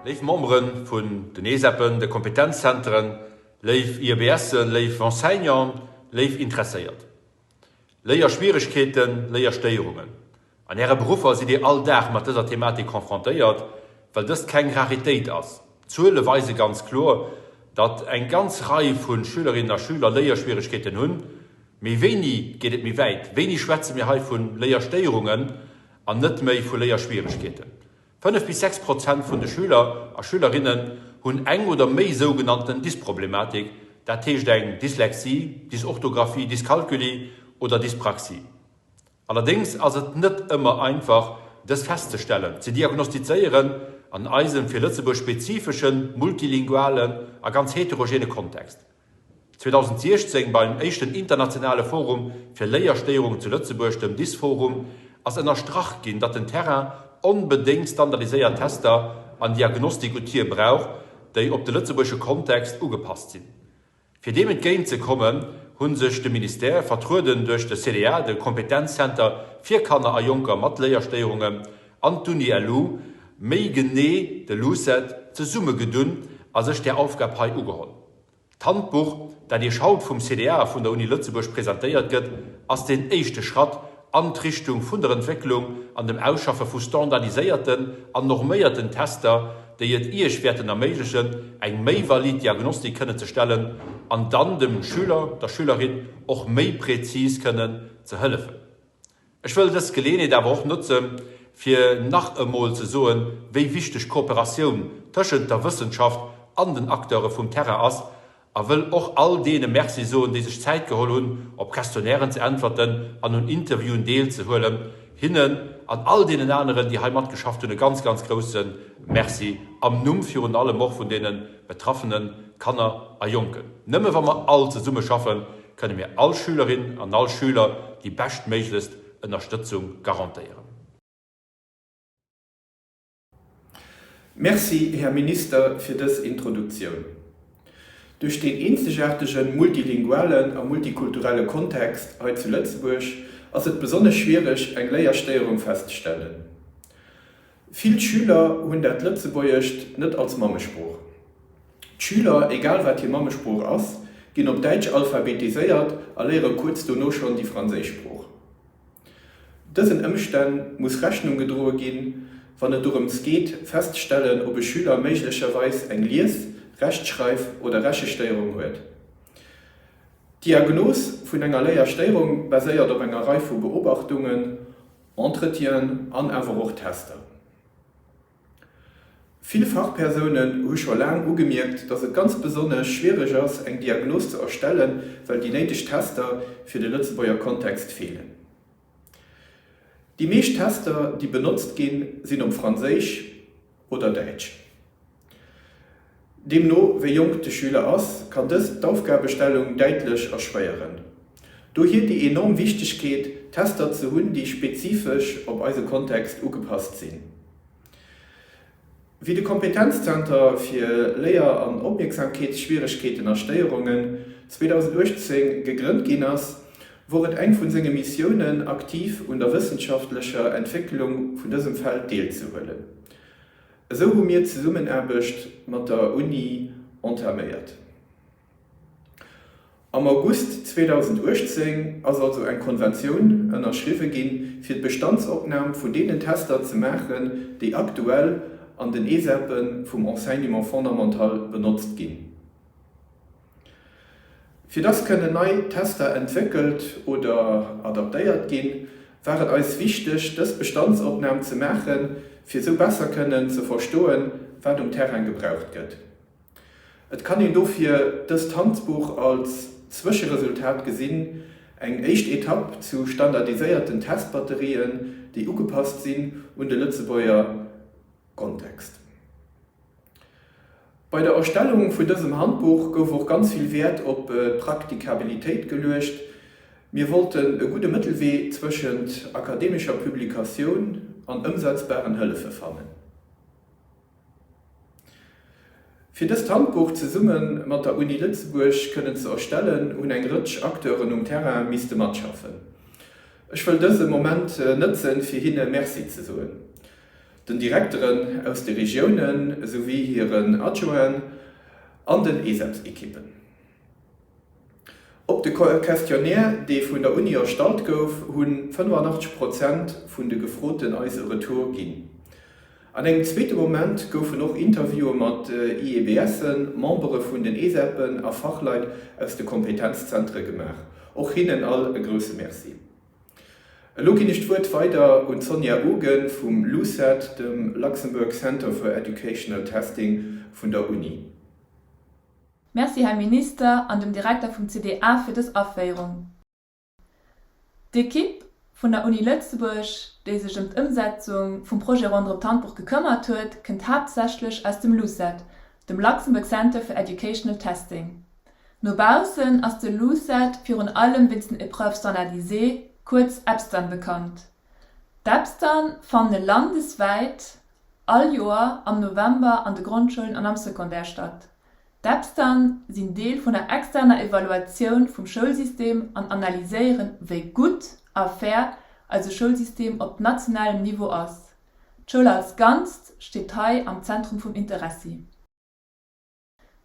Léif Membere vun den ESEPen, de Kompetenzzenteren, léif IEBSen, léif Enseignanten, léif Interesséiert. Léierschwieregkeeten, Léierstéierungen. An Äre Beruffer sidd Dir all Dag mat dëser Thematik confrontéiert, well dëst keng Raritéit ass. D'Zuele weise ganz kloer, datt eng ganz Rei vu Schülerinnen a Schüler Léierschwieregkeeten hunn. Mee wéini geet et méi wäit? Wéini schwätze mir hei vu Léierstéierungen an net méi vu Léierschwieregkeeten? 5 bis 6 Prozent vun de Schüler a Schülerinnen hunn eng oder méi sougenannten Dysproblematik, dat heescht eng Dyslexie, Dysorthographie, Dyskalkulie oder Dyspraxie. Allerdéngs ass et net ëmmer einfach, dës festzestellen, ze diagnostizéieren an eisem fir Lëtzebuerg spezifeschen, multilingualen a ganz heterogene Kontext. 2016 beim éischten internationale Forum fir Léierstéierungen zu Lëtzebuerg, dem Dysforum, ass ënnerstrach ginn, datt den Terrain onbedéngt standardiséiert Tester an Diagnostik-Outile brauch, déi op de lëtzebuergesche Kontext ugepasst sinn. Fir deem entgéint ze kommen, hu sech de Ministère, vertrueden duerch de CDA, de Kompetenzzenter fir Kanner a Jonker mat Léierstéierungen, an d'Uni LU, méi genee de LUCET, zesummegedunn a sech där Aufgab hei ugeholl. D'Handbuch, dat Iech haut vum CDA a vun der Uni Lëtzebuerg presentéiert gëtt, ass deen éischte Schratt an d'Richtung vun der Entwécklung an dem Ausschaffe vu standardiséierten an norméierten Tester, déi et Iech wäerten erméiglechen, eng méi valid Diagnostik kënnen ze stellen an dann dem Schüler, der Schülerin och méi präzis kënnen ze hëllefen. Ech wëll dës Geleeënheet awer och notzen, fir nach emol ze soen, wéi wichteg d'Kooperatioun tëschent der Wëssenschaft an den Acteure vum Terrain ass, a wëll och all deene Merci soen, déi sech Zäit geholl hunn, op Questionnairen ze äntwerten an un Interviewen deelzehuelen. Hinnen an all deenen aneren, déi hei matgeschafft hunn, e ganz, ganz grousse Merci, am Numm virun allem och vun deene betraffene Kanner a Jonken. Nëmme wa mer all zesummeschaffen, kënne mir all Schülerin an all Schüler déi beschtméiglechst Ënnerstëtzung garantéieren. Merci, Här Minister, fir dës Introduktioun. Duerch deen eenzegaartegen multilingualen a multikulturelle Kontext hei zu Lëtzebuerg ass et besonnesch schwiereg, eng Léierstéierung festzestellen. Vill Schüler hunn dat Lëtzebuergescht net als Mammesprooch. D'Schüler, egal wat hir Mammesprooch ass, ginn op Däitsch alphabetiséiert a léiere kuerz dono schonn déi franséisch Sprooch. Dësen Ëmstänn muss Rechnung gedroe ginn, wann et dorëms geet, feststellen, ob e Schüler méiglecherweis eng Lies-, Rechtschreif oder Rechestéierung huet. D'Diagnos vun enger Léierstéierung baséiert op enger Rei vu Beobachtungen, Entretienen an awer och Tester. Vill Fachpersounen hu scho laang ugemierkt, dass et ganz besonnesch schwiereg ass, eng Diagnos ze erstellen, well déi néideg Tester fir de Lëtzebuerger Kontext feelen. Déi meescht Tester, déi benotzt ginn, sinn op Franséisch oder Däitsch. Deemno wéi jonk de Schüler ass, kann dëst d'Aufgabestellung däitlech erschwéieren. Dohier déi enorm Wichtegkeet, Tester ze hunn, déi spezifesch op eise Kontext ugepasst sinn. Wéi de Kompetenzzenter fir Léier an Opmierksamkeetsschwieregkeeten a Stéierungen 2018 gegrënnt ginn ass, wor et eng vun senge Missiounen, aktiv un der wëssenschaftlecher Entwécklung vun dësem Feld deelzehuelen. Esou hu mir d'Zesummenaarbecht mat der Uni entaméiert. Am August 2018 ass also eng Konventioun ënnerschriwwe ginn, fir d'Bestandsopnam vun deenen Tester ze maachen, déi aktuell an den ESEPe vum Enseignement fondamental benotzt ginn. Fir dass kënnen nei Tester entwéckelt oder adaptéiert ginn, war et eis wichteg, dës Bestandsopnam ze maachen, fir sou besser kënnen ze verstoen, wat um Terrain gebraucht gëtt. Et kann een dofir dëst Handbuch als Zwëscheresultat gesinn, eng éischt Etapp zu standardiséierten Testbatterien, déi ugepasst sinn un de Lëtzebuerger Kontext. Bei der Erstellung vun dësem Handbuch gouf och ganz vill Wäert op d'Praktikabilitéit geluecht. Mir wollten e gudde Mëttelwee zwëschent akademescher Publikatioun an ëmsetzbaren Hëllefe fannen. Fir dëst Handbuch zesumme mat der Uni Lëtzebuerg kënnen ze erstellen, hunn eng Rëtsch Acteuren um Terrain misste matschaffen. Ech wëll dëse Moment nëtzen, fir hinne Merci ze soen. Den Direkteren aus de Regiounen esouwéi hiren Adjointen an den ESEPS-Ekippen. Op de Questionnaire, dee vun der Uni erstallt gouf, hu 85 Prozent vun de Gefroten eis e Retour ginn. An engem zweete Moment goufen och Interviewe mat IEBSen, Membere vun den ESEPen a Fachleit aus de Kompetenzzentere gemaach. Och hinnen all e grousse Merci. Elo ginn ech d'Wuert weider un d'Sonja Ugen vum LUCET, dem Luxembourg Center for Educational Testing vun der Uni. Merci, Här Minister, an dem Direkter vum CDA fir dës Aféierung. D'Ekipp vun der Uni Lëtzebuerg, déi sech ëm d'Ëmsetzung vum Projet ronderëm d'Handbuch gekëmmert huet, kënnt haaptsächlech aus dem LUCET, dem Luxembourg Center for Educational Testing. No baussen ass de LUCET virun allem wéinst den Épreuves standardisées, kuerz EPSTAN, bekannt. D'EPSTAN fanne landeswäit all Joer am November an de Grondschoulen an am Secondaire statt. D'EPSTAN sinn Deel vun der externer Evaluatioun vum Schoulsystem an analyséieren, wéi gutt a fair eise Schoulsystem op nationalem Niveau ass. D'Schoul als Ganzt steet hei am Zentrum vum Interessi.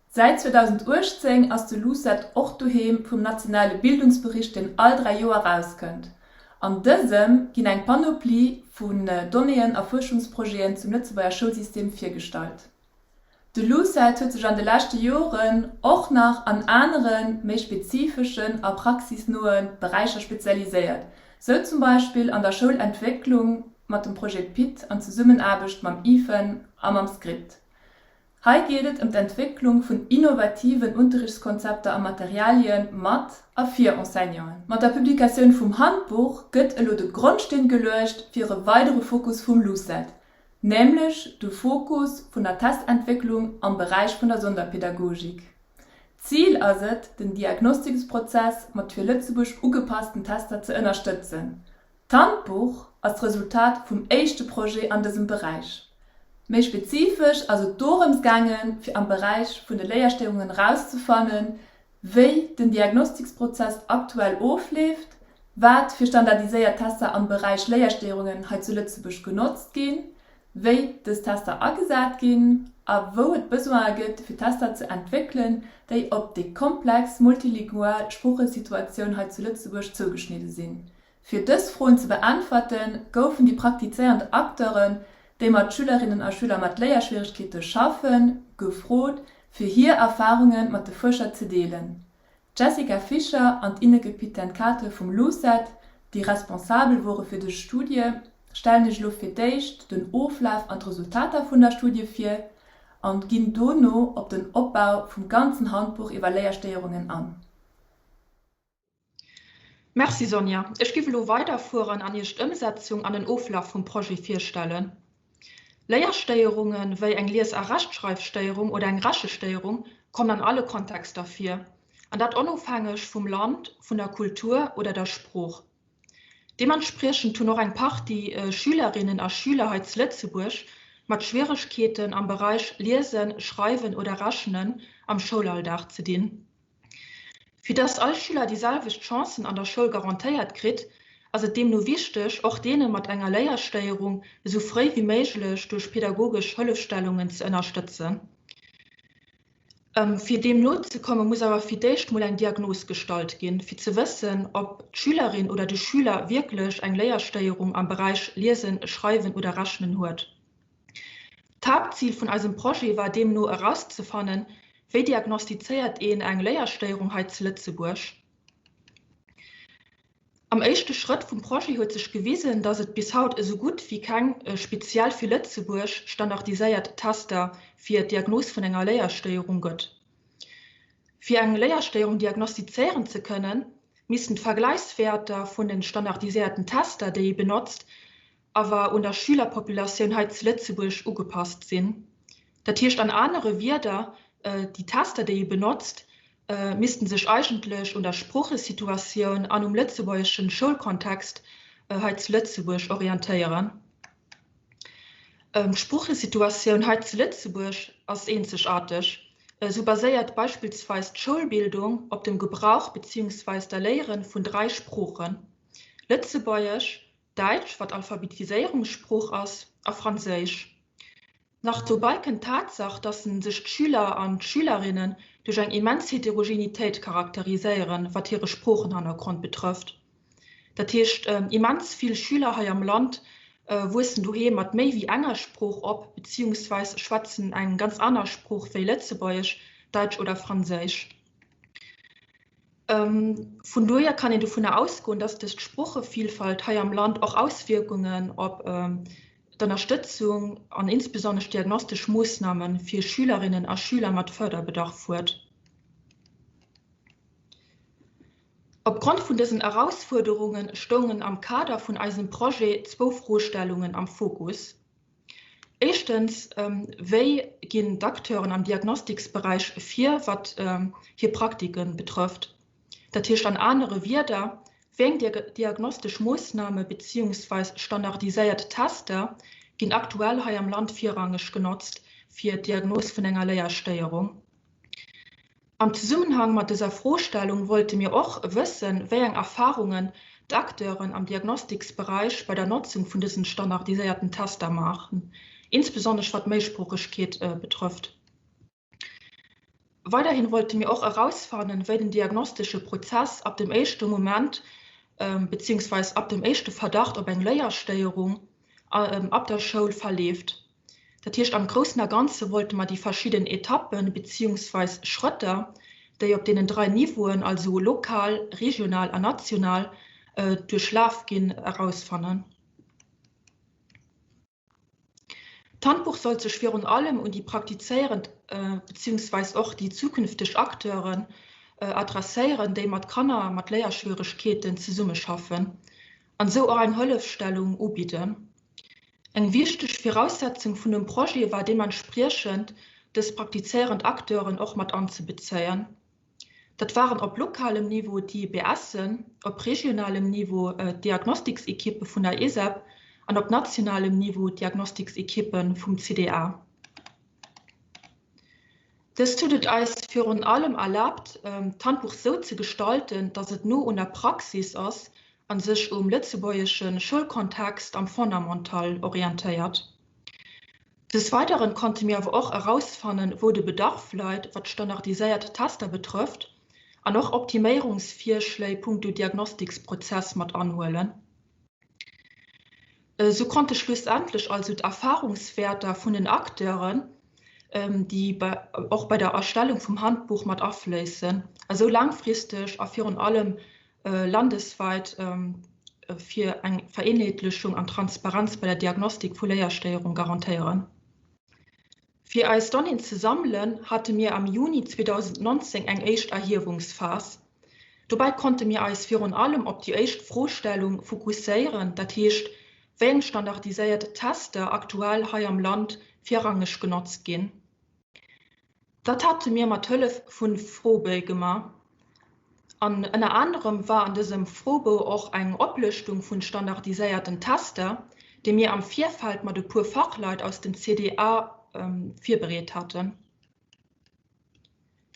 Säit 2018 ass de LUCET och doheem vum nationale Bildungsbericht, deen all 3 Joer erauskënnt. An dësem ginn eng Panoplie vun Donnéeën a Fuerschungsprojeten zum Lëtzebuerger Schoulsystem virgestallt. De LUCET huet sech an de leschte Joren och nach an anere méi spezifeschen a praxisnoe Beräicher spezialiséiert, sou zum Beispill an der Schoulentwécklung mat dem Projet PIT an Zesummenaarbecht mam IFEN a mam Script. Hei geet et ëm d'Entwécklung vun innovativen Unterrichtskonzepter a Materialie mat a fir Enseignanten. Mat der Publikatioun vum Handbuch gëtt elo de Grondsteen geluecht fir e weidere Fokus vum LUCET, nämlech de Fokus vun der Testentwécklung am Beräich vun der Sonderpädagogik. Zil ass et, den Diagnostiksprozess mat fir Lëtzebuerg ugepassten Tester ze ënnerstëtzen. D'Handbuch ass d'Resultat vum éischte Projet an dësem Beräich. Méi spezifesch ass et dorëms gaangen, fir am Beräich vun de Léierstéierungen erauszefannen, wéi den Diagnostiksprozess aktuell ofleeft, wat fir standardiséiert Tester am Beräich Léierstéierungen hei zu Lëtzebuerg genotzt ginn, wéi dës Tester agesat ginn a wou et Besoine gëtt, fir Tester ze entwéckelen, déi op déi komplex multilingual Sproochesituatioun hei zu Lëtzebuerg zougeschnidde sinn. Fir dës Froen ze beäntwerten, goufen déi praktizéiernd Acteuren, déi mat Schülerinnen a Schüler mat Léierschwieregkeete schaffen, gefrot, fir hir Erfarunge mat de Fuerscher ze deelen. D'Jessica Fischer an d'Ineke Pittenkate vum LUCET, déi responsabel wore fir dës Studie, stellen Iech elo fir d'éischt den Oflaf an d'Resultater vun der Studie vir an ginn dono op den Opbau vum ganzen Handbuch iwwer Léierstéierungen an. Merci Sonja. Ech giff elo weiderfueren an Iech d'Ëmsetzung an den Oflaf vum Projet virstellen. Léierstéierungen, wéi eng Lies a Rechtschreifstéierung oder eng Rechestéierung, kommen an alle Kontexter vir, an dat onofhängeg vum Land, vun der Kultur oder der Sprooch. Deementspriechend hunn och eng Partie Schülerinnen a Schüler hei zu Lëtzebuerg mat Schwieregkeeten am Beräich Liesen, Schreiwen oder Rechnen am Schoulalldag ze dinn. Fir dass all Schüler déi selwecht Chancen an der Schoul garantéiert kritt, ass et deemno wichteg, och deene mat enger Léierstéierung esou fréi wéi méiglech duerch pedagogesch Hëllefstellungen ze ënnerstëtzen. Fir deem nozekomme muss awer fir d'éischt mol eng Diagnos gestallt ginn, fir ze wëssen, ob d'Schülerin oder de Schüler wierklech eng Léierstéierung am Beräich Liesen, Schreiwen oder Rechnen huet. D'Haaptzil vun eisem Projet war deemno erauszefannen, wéi diagnostizéiert een eng Léierstéierung hei zu Lëtzebuerg. Am éischte Schrëtt vum Projet huet sech gewisen, dass et bis haut esou gutt wéi keng speziell fir Lëtzebuerg standardiséiert Tester fir d'Diagnos vun enger Léierstéierung gëtt. Fir eng Léierstéierung diagnostizéieren ze kënnen, missten d'Vergläichswäerter vun den standardiséierten Tester, déi ee benotzt, awer un der Schülerpopulatioun hei zu Lëtzebuerg ugepasst sinn. Dat heescht an anere Wierder, déi Tester, déi ee benotzt, missten sech eigentlech un der Sproochesituatioun an um lëtzebuergeschen Schoulkontext hei zu Lëtzebuerg orientéieren. D'Sproochesituatioun hei zu Lëtzebuerg ass eenzegaarteg. Esou baséiert beispillsweis d'Schoulbildung op dem Gebrauch beziehungsweis der Léiere vun 3 Sproochen, Lëtzebuergesch, Däitsch, wat Alphabetiséierungssprooch ass, a Franséisch. Nach dobei kënnt d'Tatsaach, dass sech d'Schüler an d'Schülerinnen duerch eng immens Heterogenitéit charakteriséieren, wat hire Sproochenhannergrond betrëfft. Dat heescht, immens vill Schüler hei am Land wuessen doheem mat méi wéi enger Sprooch op, beziehungsweis schwätzen eng ganz aner Sprooch wéi Lëtzebuergesch, Däitsch oder Franséisch. Vun dohier kann een dovunner ausgoen, dass dës Sproochevielfalt hei am Land och Auswierkungen op d'Ënnerstëtzung an insbesonnesch diagnostesch Moossname fir Schülerinnen a Schüler mat Fërderbedarf huet. Opgrond vun dësen Erausfuerderunge stoungen am Kader vun eisem Projet zwou Froestellungen am Fokus. Éischtens, Wéi ginn d'Acteuren am Diagnostiksberäich vir, wat hir Praktike betrëfft? Dat heescht an anere Wierder, wéi eng diagnostesch Moossname beziehungsweis standardiséiert Tester ginn aktuell hei am Land virrangeg genotzt fir d'Diagnos vun enger Léierstéierung? Am Zesummenhang mat dëser Froestellung wollte mir och wëssen, wéi eng Erfarungen d'Acteuren am Diagnostiksberäich bei der Notzung vun dësen standardiséierten Tester maachen, insbesonnesch wat d'Méisproochegkeet betrëfft. Weiderhin wollte mir och erausfannen, wéi den diagnostesche Prozess ab dem éischte Moment beziehungsweis ab dem éischte Verdacht op eng Léierstéierung ab der Schoul verleeft. Dat heescht, am Groussen a Ganze wollte mer déi verschidden Etappen beziehungsweis Schrëtter, déi op deenen drai Niveauen, also lokal, regional an national, duerchlaf ginn, erausfannen. D'Handbuch sollt sech virun allem un déi praktizéierend beziehungsweis och déi zukünfteg Acteuren adresséieren, déi mat Kanner mat Léierschwieregkeeten zesummeschaffen an esou och eng Hëllefstellung ubidden. Eng wichteg Viraussetzung vun dem Projet war deementspriechend, dës praktizéierend Acteuren och mat anzebezéien. Dat waren op lokalem Niveau d'IEBSen, op regionalem Niveau d'Diagnostiksekippe vun der ESEP an op nationalem Niveau d'Diagnostiksekippe vum CDA. Dëst huet et eis virun allem erlaabt, d'Handbuch sou ze gestalten, datt et no un der Praxis ass a sech um lëtzebuergesche Schoulkontext am Fondamental orientéiert. Des Weideren konnte mir awer och erausfannen, wou de Bedarf leit, wat standardiséiert Tester betrëfft, an och Optiméierungsvirschléi punkto Diagnostiksprozess mat anhuelen. Sou konnte schlussendlech also d'Erfahrungswäerter vun den Acteuren, déi och bei der Erstellung vum Handbuch mat afléissen, a sou laangfristeg a virun allem landeswäit fir eng Vereenheetlechung an Transparenz bei der Diagnostik vu Léierstéierung garantéieren. Fir eis Donnéeën ze sammelen, hate mir am Juni 2019 eng éischt Erhiewungsphas. Dobäi konnte mir eis virun allem op déi éischt Froestellung fokusséieren, dat heescht, wéi eng standardiséiert Tester aktuell hei am Land virrangeg genotzt ginn. Dat hate mir mat Hëllef vu Froebéi gemaach. An ënner anerem war an dësem Froebou och eng Oplëschtung vun standardiséierten Tester, déi mir am Virfeld mat e puer Fachleit aus dem CDA virbereet haten.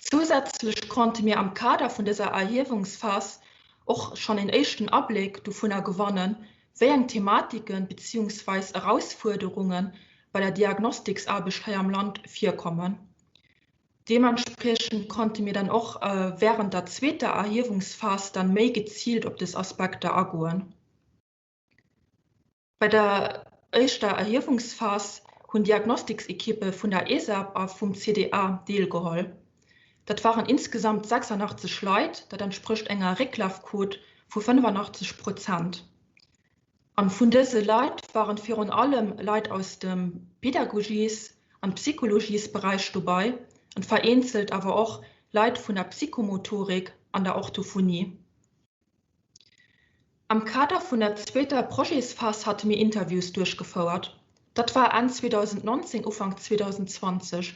Zousätzlech konnte mir am Kader vun dëser Erhiewungsphas och schonn een éischten Abléck dovunner gewannen, wéi eng Thematiken beziehungsweis Erausfuerderunge bei der Diagnostiksaarbecht hei am Land virkommen. Deementspriechend konnte mir dann och während der zweeter Erhiewungsphas dann méi geziilt op des Aspekter agoen. Bei der éischter Erhiewungsphas hunn Diagnostiksekippe vun der ESAP a vum CDA deelgeholl. Dat waren insgesamt 86 Leit, dat entsprécht enger Récklafquot vu 85 Prozent. An vun dëse Leit waren virun allem Leit aus dem Pedagogies an Psychologiesberäich dobei an vereenzelt awer och Leit vun der Psychomotorik an der Orthophonie. Am Kader vun der zweeter Projetsphas hate mir Interviews duerchgefouert. Dat war Enn 2019, Ufank 2020.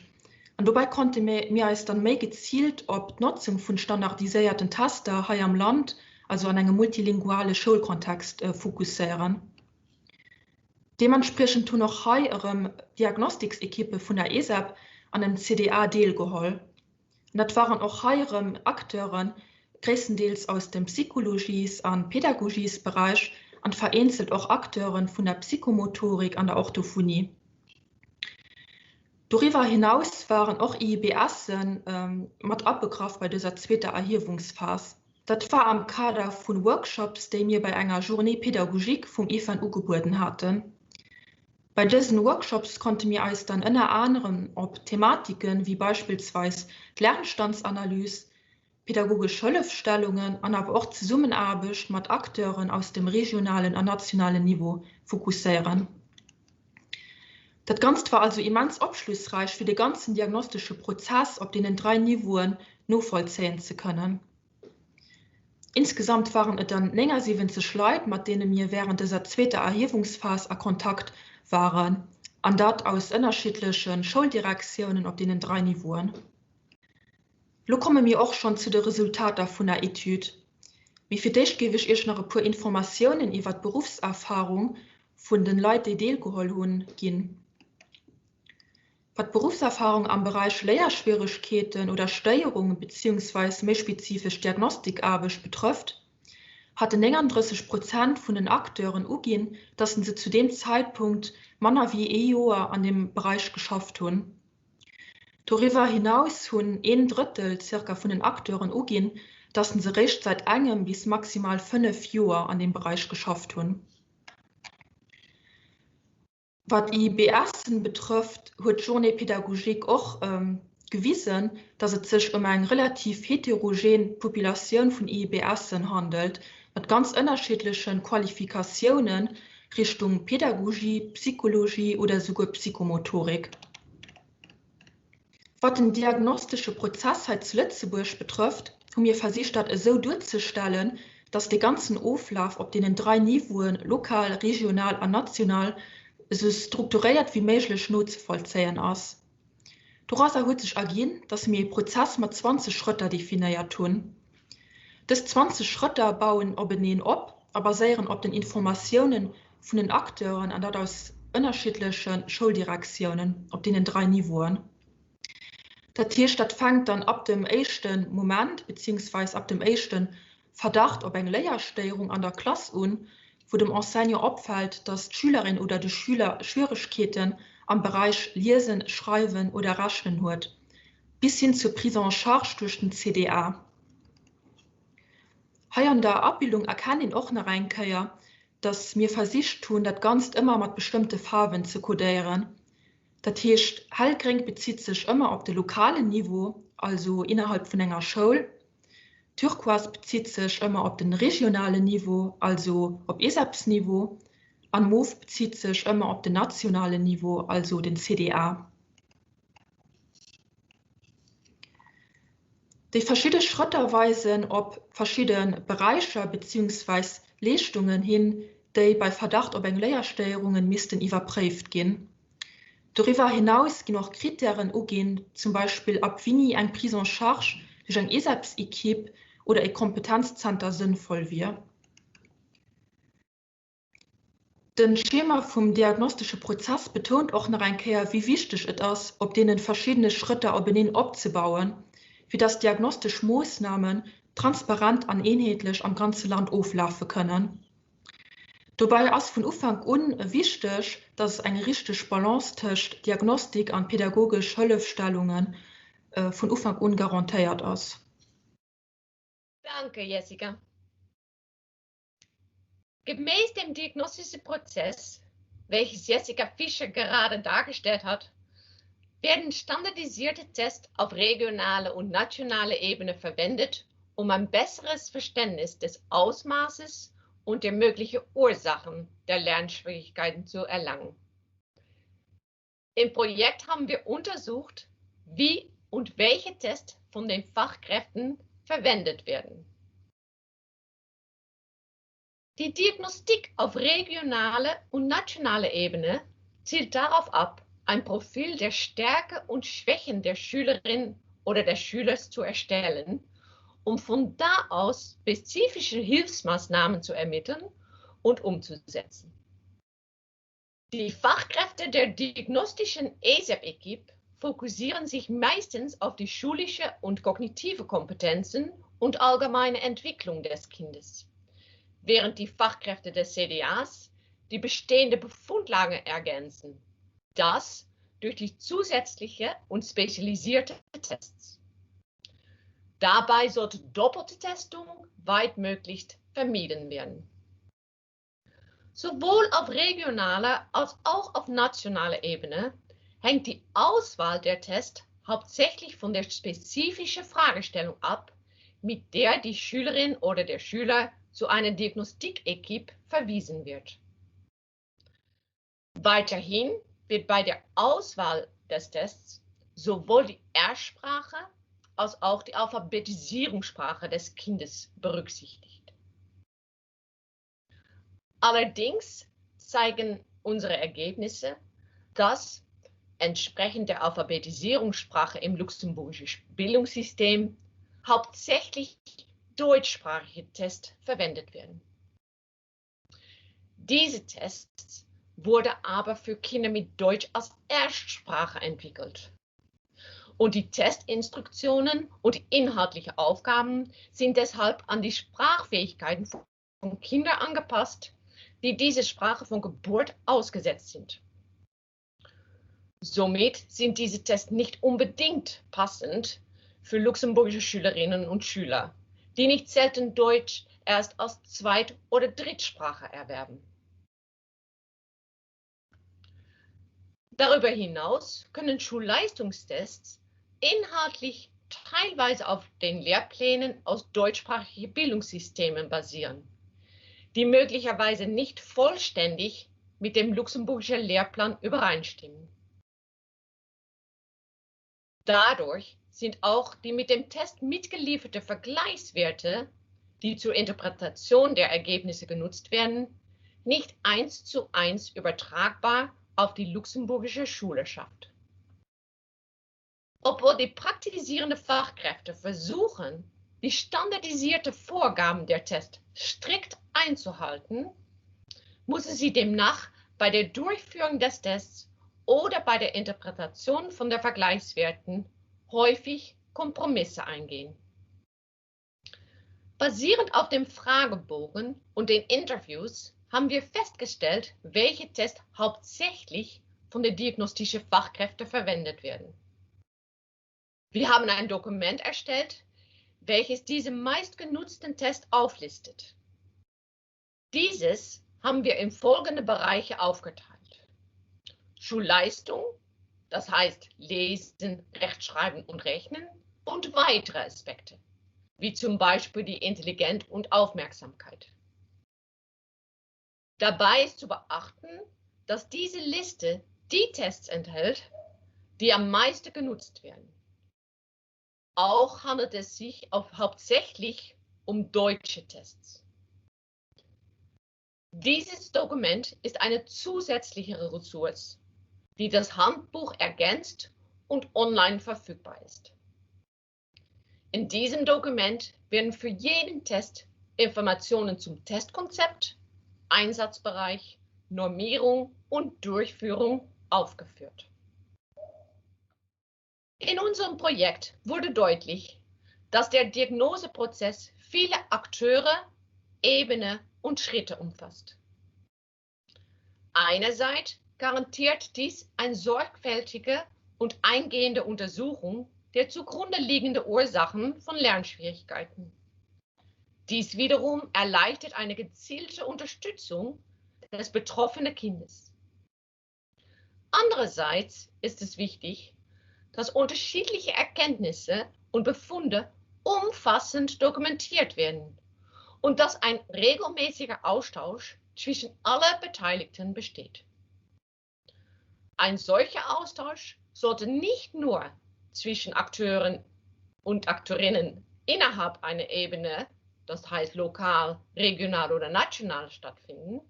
An dobäi konnte mir eis dann méi geziilt op d'Notzung vun standardiséierten Tester hei am Land, also an engem multilinguale Schoulkontext, fokusséieren. Deementspriechend hunn och hei erëm Diagnostiksekippe vun der ESEP an dem CDA deelgeholl. An dat waren och hei erëm Acteuren, gréisstendeels aus dem Psychologies a Pedagogiesberäich. an vereenzelt och Acteuren vun der Psychomotorik an der Orthophonie. Doriwwer hinaus waren och IIBSen mat abegraff bei dëser zweeter Erhiewungsphas. Dat war am Kader vun Workshops, déi mir bei enger Journée pédagogique vum IFAN ugebueden haten. Bei dësen Workshops konnte mir eis dann ënner anerem op Thematiken wéi beispillsweis d'Lernstandsanalys, pädagogesch Hëllefstellungen an awer och d'Zesummenaarbecht mat Acteuren aus dem regionalen an nationalen Niveau fokusséieren. Dat Ganzt war also immens opschlussräich fir de ganzen diagnostesche Prozess op deenen 3 Niveauen novollzéien ze kënnen. Insgesamt waren et dann 79 Leit, mat deene mir wärend dëser zweeter Erhiewungsphas a Kontakt waren, an dat aus ënnerschiddleche Schouldirektiounen op deenen 3 Niveauen. Lo komme mir och schonn zu de Resultater vun der Etüd. Mee fir d'éischt géif ech Iech nach e puer Informatiounen iwwer d'Beruffserfarung vun den Leit, déi deelgeholl hunn, ginn. Wat d'Beruffserfarung am Beräich Léierschwieregkeeten oder Stéierungen beziehungsweis méi spezifesch Diagnostikaarbecht betrëfft, haten 39 Prozent vun den Acteuren uginn, dass se zu deem Zäitpunkt manner wéi ee Joer an deem Beräich geschafft hunn. Doriwwer hinaus hunn een Drëttel zirka vun den Acteuren uginn, datt se réischt säit engem bis maximal 5 Joer an deem Beräich geschafft hunn. Wat IBSen betrëfft, huet d'Journée pédagogique och gewisen, datt et sech ëm eng relativ heterogen Populatioun vun IBSen handelt, mat ganz ënnerschiddleche Qualifikatiounen Richtung Pedagogie, Psychologie oder souguer Psychomotorik. Wat den diagnostesche Prozess hei zu Lëtzebuerg betrëfft, hu mir versicht dat esou duerzestellen, dass dee ganzen Oflaf op deenen 3 Niveauen, lokal, regional an national, esou strukturéiert wéi méiglech nozevollzéien ass. Dorauser huet sech erginn, dass mir ee Prozess mat 20 Schrëtter definéiert hunn. Dës 20 Schrëtter bauen openeen op a baséieren op den Informatiounen vun den Acteuren, an dat aus ënnerschiddleche Schouldirektiounen op deenen 3 Niveauen. Dat heescht, dat fänkt dann ab dem éischte Moment beziehungsweis ab dem éischte Verdacht op eng Léierstéierung an der Klass un, wou dem Enseignant opfält, dass d'Schülerin oder de Schüler Schwieregkeeten am Beräich Liesen, Schreiwen oder Rechnen huet, bis hin zur Prise en charge duerch den CDA. Hei an der Abbildung erkennt een och nach eng Kéier, dass mir versicht hunn, dat Ganzt ëmmer mat bestëmmte Faarwen ze kodéieren. Dat heescht, hellgréng bezitt sech ëmmer op de lokalen Niveau, also innerhalb vun enger Schoul, Turquoise bezitt sech ëmmer op den regionalen Niveau, also op ESEPS-Niveau, an Mauve bezitt sech ëmmer op den nationalen Niveau, also den CDA. Déi verschidde Schrëtter weisen op verschidde Beräicher beziehungsweis Leeschtungen hin, déi bei Verdacht op eng Léierstéierungen missten iwwerpréift ginn. Doriwwer hinaus ginn och Krittären uginn, zum Beispill ab wini eng Prise en charge duerch eng ESEPS-Equipe oder e Kompetenzzenter sënnvoll wier. De Schema vum diagnostesche Prozess betount och nach eng Kéier, wéi wichteg et ass, op deene verschiddene Schrëtter openeen opzebauen, fir dass diagnostesch Moossnamen transparent an eenheetlech am ganze Land oflafe kënnen. Dobäi ass vun Ufank un wichteg, dass eng richteg Balance tëscht Diagnostik an pädagogesch Hëllefstellunge vun Ufank un garantéiert ass. Danke, Jessica. Gemäß dem diagnostischen Prozess, welches Jessica Fischer gerade dargestellt hat, werden standardisierte Tests auf regionaler und nationaler Ebene verwendet, um ein besseres Verständnis des Ausmaßes und der möglichen Ursachen der Lernschwierigkeiten zu erlangen. Im Projekt haben wir untersucht, wie und welche Tests von den Fachkräften verwendet werden. Die Diagnostik auf regionaler und nationaler Ebene zielt darauf ab, ein Profil der Stärke und Schwächen der Schülerin oder des Schülers zu erstellen, um von da aus spezifische Hilfsmaßnahmen zu ermitteln und umzusetzen. Die Fachkräfte der diagnostischen ESEP-Equipe fokussieren sich meistens auf die schulische und kognitive Kompetenzen und allgemeine Entwicklung des Kindes. Während die Fachkräfte des CDAs die bestehende Befundlage ergänzen, das durch die zusätzliche und spezialisierte Tests. Dabei sollte doppelte Testung weitmöglichst vermieden werden. Sowohl auf regionaler als auch auf nationaler Ebene hängt die Auswahl der Tests hauptsächlich von der spezifischen Fragestellung ab, mit der die Schülerin oder der Schüler zu einer Diagnostik-Equipe verwiesen wird. Weiterhin wird bei der Auswahl des Tests sowohl die Erstsprache als auch die Alphabetisierungssprache des Kindes berücksichtigt. Allerdings zeigen unsere Ergebnisse, dass entsprechend der Alphabetisierungssprache im luxemburgischen Bildungssystem hauptsächlich deutschsprachige Tests verwendet werden. Diese Tests wurde aber für Kinder mit Deutsch als Erstsprache entwickelt. Und die Testinstruktionen und die inhaltlichen Aufgaben sind deshalb an die Sprachfähigkeiten von Kindern angepasst, die diese Sprache von Geburt ausgesetzt sind. Somit sind diese Tests nicht unbedingt passend für luxemburgische Schülerinnen und Schüler, die nicht selten Deutsch erst als Zweit- oder Drittsprache erwerben. Darüber hinaus können Schulleistungstests inhaltlich teilweise auf den Lehrplänen aus deutschsprachigen Bildungssystemen basieren, die möglicherweise nicht vollständig mit dem luxemburgischen Lehrplan übereinstimmen. Dadurch sind auch die mit dem Test mitgelieferte Vergleichswerte, die zur Interpretation der Ergebnisse genutzt werden, nicht eins zu eins übertragbar auf die luxemburgische Schülerschaft. Obwohl die praktisierenden Fachkräfte versuchen, die standardisierte Vorgaben der Tests strikt einzuhalten, müssen sie demnach bei der Durchführung des Tests oder bei der Interpretation von der Vergleichswerten häufig Kompromisse eingehen. Basierend auf dem Fragebogen und den Interviews haben wir festgestellt, welche Tests hauptsächlich von den diagnostischen Fachkräften verwendet werden. Wir haben ein Dokument erstellt, welches diese meistgenutzten Tests auflistet. Dieses haben wir in folgende Bereiche aufgeteilt. Schulleistung, das heißt Lesen, Rechtschreiben und Rechnen und weitere Aspekte, wie zum Beispiel die Intelligenz und Aufmerksamkeit. Dabei ist zu beachten, dass diese Liste die Tests enthält, die am meisten genutzt werden. Auch handelt es sich auf hauptsächlich um deutsche Tests. Dieses Dokument ist eine zusätzliche Ressource, die das Handbuch ergänzt und online verfügbar ist. In diesem Dokument werden für jeden Test Informationen zum Testkonzept, Einsatzbereich, Normierung und Durchführung aufgeführt. In unserem Projekt wurde deutlich, dass der Diagnoseprozess viele Akteure, Ebene und Schritte umfasst. Einerseits garantiert dies eine sorgfältige und eingehende Untersuchung der zugrunde liegenden Ursachen von Lernschwierigkeiten. Dies wiederum erleichtert eine gezielte Unterstützung des betroffenen Kindes. Andererseits ist es wichtig, dass unterschiedliche Erkenntnisse und Befunde umfassend dokumentiert werden und dass ein regelmäßiger Austausch zwischen alle Beteiligten besteht. Ein solcher Austausch sollte nicht nur zwischen Akteuren und Akteurinnen innerhalb einer Ebene, das heißt lokal, regional oder national stattfinden,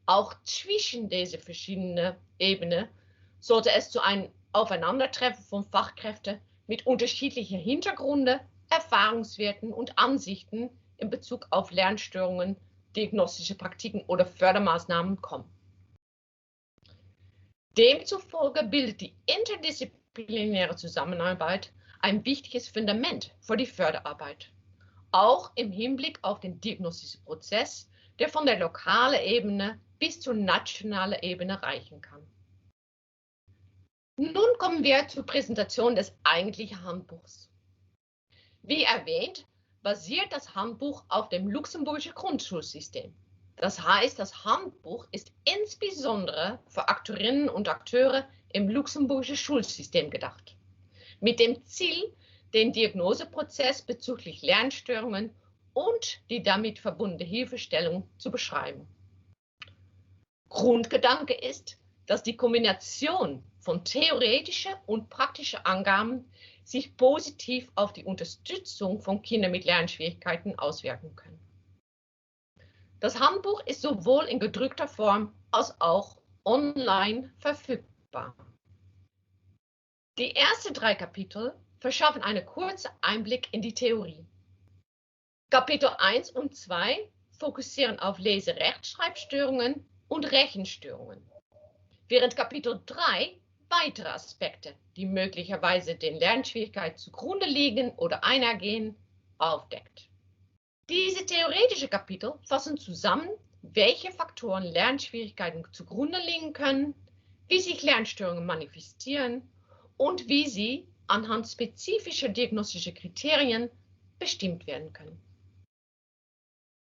auch zwischen diese verschiedenen Ebenen sollte es zu einem Aufeinandertreffen von Fachkräften mit unterschiedlichen Hintergründen, Erfahrungswerten und Ansichten in Bezug auf Lernstörungen, diagnostische Praktiken oder Fördermaßnahmen kommen. Demzufolge bildet die interdisziplinäre Zusammenarbeit ein wichtiges Fundament für die Förderarbeit. Auch im Hinblick auf den diagnostischen Prozess, der von der lokalen Ebene bis zur nationalen Ebene reichen kann. Nun kommen wir zur Präsentation des eigentlichen Handbuchs. Wie erwähnt, basiert das Handbuch auf dem luxemburgischen Grundschulsystem. Das heißt, das Handbuch ist insbesondere für Akteurinnen und Akteure im luxemburgischen Schulsystem gedacht. Mit dem Ziel, den Diagnoseprozess bezüglich Lernstörungen und die damit verbundene Hilfestellung zu beschreiben. Grundgedanke ist, dass die Kombination von theoretischen und praktischen Angaben sich positiv auf die Unterstützung von Kindern mit Lernschwierigkeiten auswirken können. Das Handbuch ist sowohl in gedrückter Form als auch online verfügbar. Die ersten drei Kapitel verschaffen einen kurzen Einblick in die Theorie. Kapitel 1 und 2 fokussieren auf Leserechtschreibstörungen und Rechenstörungen, während Kapitel 3 weitere Aspekte, die möglicherweise den Lernschwierigkeiten zugrunde liegen oder einhergehen, aufdeckt. Diese theoretischen Kapitel fassen zusammen, welche Faktoren Lernschwierigkeiten zugrunde liegen können, wie sich Lernstörungen manifestieren und wie sie anhand spezifischer diagnostischer Kriterien bestimmt werden können.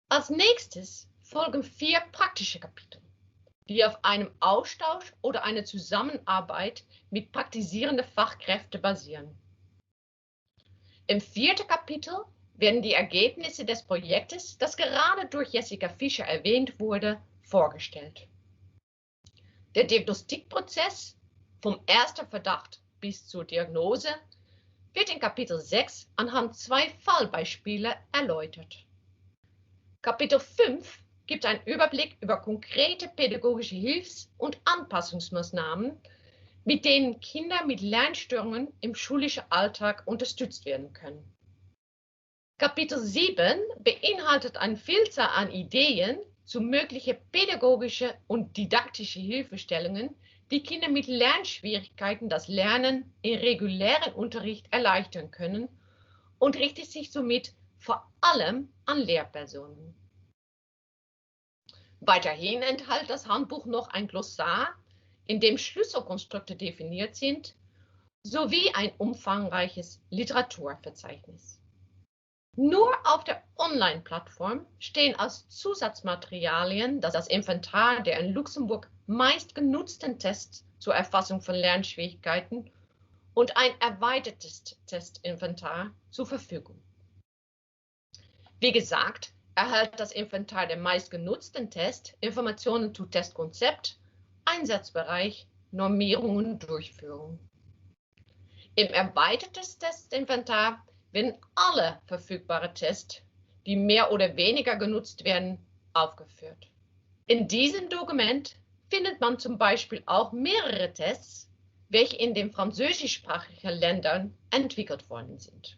Als nächstes folgen vier praktische Kapitel, die auf einem Austausch oder einer Zusammenarbeit mit praktizierenden Fachkräften basieren. Im vierten Kapitel werden die Ergebnisse des Projektes, das gerade durch Jessica Fischer erwähnt wurde, vorgestellt. Der Diagnostikprozess vom ersten Verdacht bis zur Diagnose wird in Kapitel 6 anhand zwei Fallbeispiele erläutert. Kapitel 5 gibt einen Überblick über konkrete pädagogische Hilfs- und Anpassungsmaßnahmen, mit denen Kinder mit Lernstörungen im schulischen Alltag unterstützt werden können. Kapitel 7 beinhaltet eine Vielzahl an Ideen zu möglichen pädagogische und didaktische Hilfestellungen, die Kinder mit Lernschwierigkeiten das Lernen im regulären Unterricht erleichtern können und richtet sich somit vor allem an Lehrpersonen. Weiterhin enthält das Handbuch noch ein Glossar, in dem Schlüsselkonstrukte definiert sind, sowie ein umfangreiches Literaturverzeichnis. Nur auf der Online-Plattform stehen als Zusatzmaterialien das Inventar der in Luxemburg meistgenutzten Tests zur Erfassung von Lernschwierigkeiten und ein erweitertes Testinventar zur Verfügung. Wie gesagt, erhält das Inventar der meistgenutzten Tests Informationen zu Testkonzept, Einsatzbereich, Normierung und Durchführung. Im erweiterten Testinventar werden alle verfügbare Tests, die mehr oder weniger genutzt werden, aufgeführt. In diesem Dokument findet man zum Beispiel auch mehrere Tests, welche in den französischsprachigen Ländern entwickelt worden sind.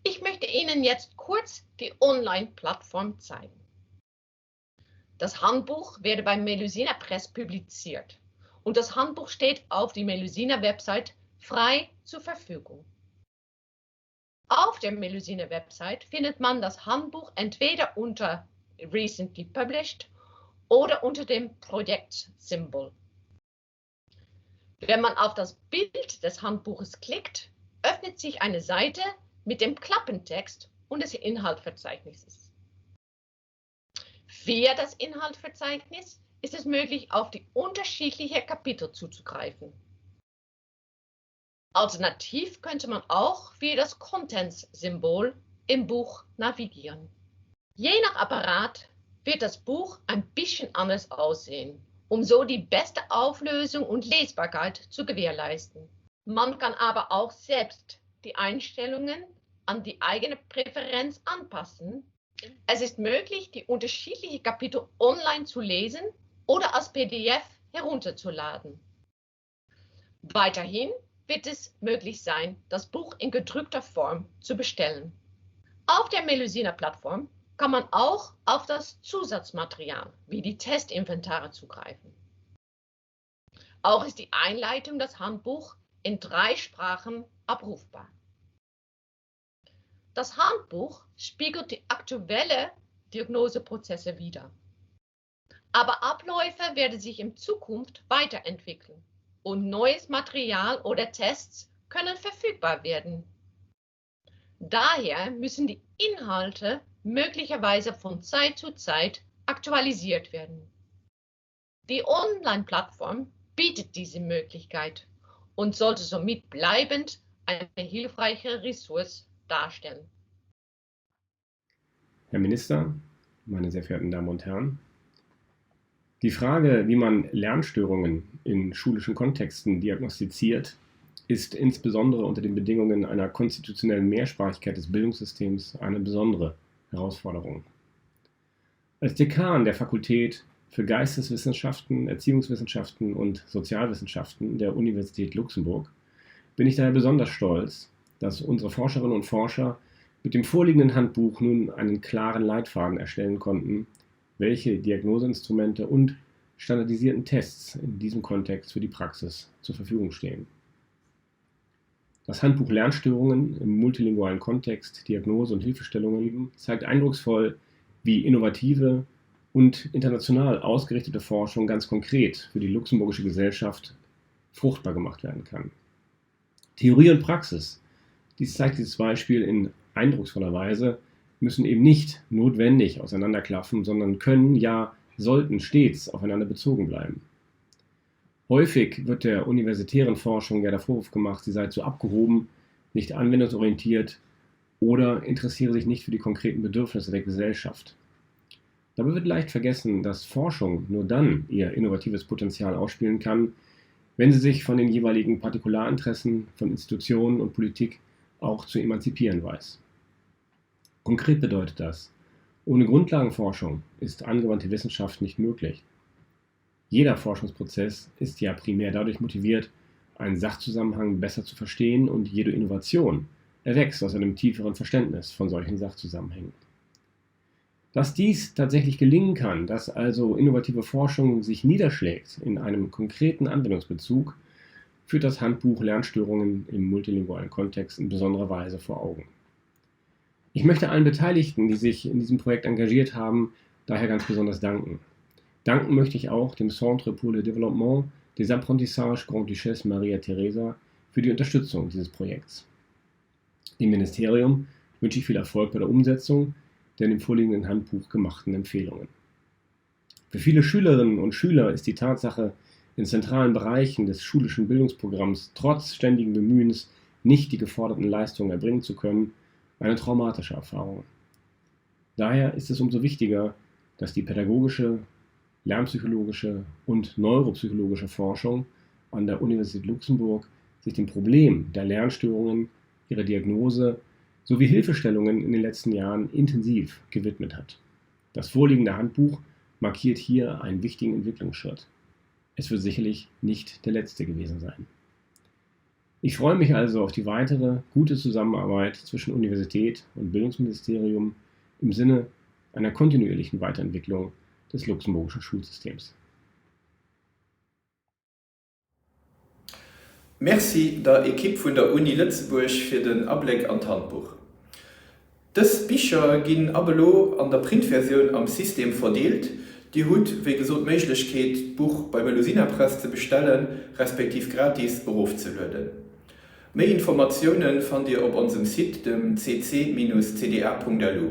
Ich möchte Ihnen jetzt kurz die Online-Plattform zeigen. Das Handbuch werde bei Melusina Press publiziert und das Handbuch steht auf die Melusina Website frei zur Verfügung. Auf der Melusina Website findet man das Handbuch entweder unter Recently Published oder unter dem Projektsymbol. Wenn man auf das Bild des Handbuches klickt, öffnet sich eine Seite mit dem Klappentext und des Inhaltverzeichnisses. Via das Inhaltverzeichnis ist es möglich, auf die unterschiedlichen Kapitel zuzugreifen. Alternativ könnte man auch via das Contents-Symbol im Buch navigieren. Je nach Apparat wird das Buch ein bisschen anders aussehen, um so die beste Auflösung und Lesbarkeit zu gewährleisten. Man kann aber auch selbst die Einstellungen an die eigene Präferenz anpassen. Es ist möglich, die unterschiedlichen Kapitel online zu lesen oder als PDF herunterzuladen. Weiterhin wird es möglich sein, das Buch in gedrückter Form zu bestellen. Auf der Melusina-Plattform kann man auch auf das Zusatzmaterial wie die Testinventare zugreifen. Auch ist die Einleitung das Handbuch in drei Sprachen abrufbar. Das Handbuch spiegelt die aktuelle Diagnoseprozesse wider. Aber Abläufe werden sich in Zukunft weiterentwickeln und neues Material oder Tests können verfügbar werden. Daher müssen die Inhalte möglicherweise von Zeit zu Zeit aktualisiert werden. Die Online-Plattform bietet diese Möglichkeit und sollte somit bleibend eine hilfreiche Ressource darstellen. Herr Minister, meine sehr verehrten Damen und Herren, die Frage, wie man Lernstörungen in schulischen Kontexten diagnostiziert, ist insbesondere unter den Bedingungen einer konstitutionellen Mehrsprachigkeit des Bildungssystems eine besondere Herausforderung. Als Dekan der Fakultät für Geisteswissenschaften, Erziehungswissenschaften und Sozialwissenschaften der Universität Luxemburg bin ich daher besonders stolz, dass unsere Forscherinnen und Forscher mit dem vorliegenden Handbuch nun einen klaren Leitfaden erstellen konnten, welche Diagnoseinstrumente und standardisierten Tests in diesem Kontext für die Praxis zur Verfügung stehen. Das Handbuch Lernstörungen im multilingualen Kontext, Diagnose und Hilfestellungen zeigt eindrucksvoll, wie innovative und international ausgerichtete Forschung ganz konkret für die luxemburgische Gesellschaft fruchtbar gemacht werden kann. Theorie und Praxis, dies zeigt dieses Beispiel in eindrucksvoller Weise, müssen eben nicht notwendig auseinanderklaffen, sondern können, ja sollten stets aufeinander bezogen bleiben. Häufig wird der universitären Forschung ja der Vorwurf gemacht, sie sei zu abgehoben, nicht anwendungsorientiert oder interessiere sich nicht für die konkreten Bedürfnisse der Gesellschaft. Dabei wird leicht vergessen, dass Forschung nur dann ihr innovatives Potenzial ausspielen kann, wenn sie sich von den jeweiligen Partikularinteressen von Institutionen und Politik auch zu emanzipieren weiß. Konkret bedeutet das, ohne Grundlagenforschung ist angewandte Wissenschaft nicht möglich. Jeder Forschungsprozess ist ja primär dadurch motiviert, einen Sachzusammenhang besser zu verstehen und jede Innovation erwächst aus einem tieferen Verständnis von solchen Sachzusammenhängen. Dass dies tatsächlich gelingen kann, dass also innovative Forschung sich niederschlägt in einem konkreten Anwendungsbezug, führt das Handbuch Lernstörungen im multilingualen Kontext in besonderer Weise vor Augen. Ich möchte allen Beteiligten, die sich in diesem Projekt engagiert haben, daher ganz besonders danken. Danken möchte ich auch dem Centre pour le Développement des Apprentissages Grand-Duchesse Maria Theresa für die Unterstützung dieses Projekts. Dem Ministerium wünsche ich viel Erfolg bei der Umsetzung der in dem vorliegenden Handbuch gemachten Empfehlungen. Für viele Schülerinnen und Schüler ist die Tatsache, in zentralen Bereichen des schulischen Bildungsprogramms trotz ständigen Bemühens nicht die geforderten Leistungen erbringen zu können, eine traumatische Erfahrung. Daher ist es umso wichtiger, dass die pädagogische, lernpsychologische und neuropsychologische Forschung an der Universität Luxemburg sich dem Problem der Lernstörungen, ihrer Diagnose sowie Hilfestellungen in den letzten Jahren intensiv gewidmet hat. Das vorliegende Handbuch markiert hier einen wichtigen Entwicklungsschritt. Es wird sicherlich nicht der letzte gewesen sein. Ich freue mich also auf die weitere gute Zusammenarbeit zwischen Universität und Bildungsministerium im Sinne einer kontinuierlichen Weiterentwicklung des luxemburgischen Schulsystems. Merci der Ekipp vun der Uni Lëtzebuerg fir den Abléck an d'Handbuch. Dës Bicher ginn ab elo an der Printversioun am System verdeelt. Dir hutt wéi gesot d'Méiglechkeet d'Buch bei Melusina Press ze bestellen, respektiv gratis erofzelueden. Méi Informatioune fannt Dir op onsem Site, dem cc-cda.lu.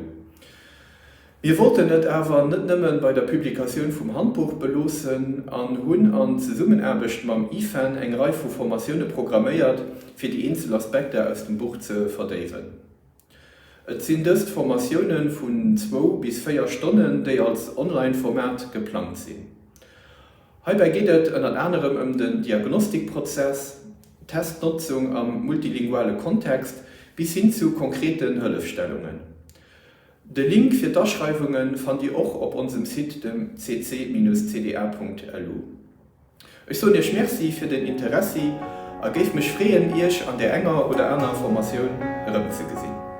Mir wollten et awer net nëmme bei der Publikatioun vum Handbuch beloossen an hunn an Zesummenaarbecht mam IFAN eng Rei vu Formatioune programméiert, fir déi eenzel Aspekter aus dem Buch ze verdéiwen. Et sinn dëst Formatioune vun zwou bis 4 Stonnen, déi als Online-Format geplangt sinn. Heibäi geet et ënnert anerem ëm den Diagnostikprozess, d'Testnotzung am multilinguale Kontext bis hin zu konkreten Hëllefstellungen. De Link fir d'Aschreiwunge fannt Dir och op onsem Site, dem cc-cda.lu. Ech soen Iech Merci fir den Interessi a géif mech freeën, Iech an där enger oder anerer Formatioun erëmzegesinn.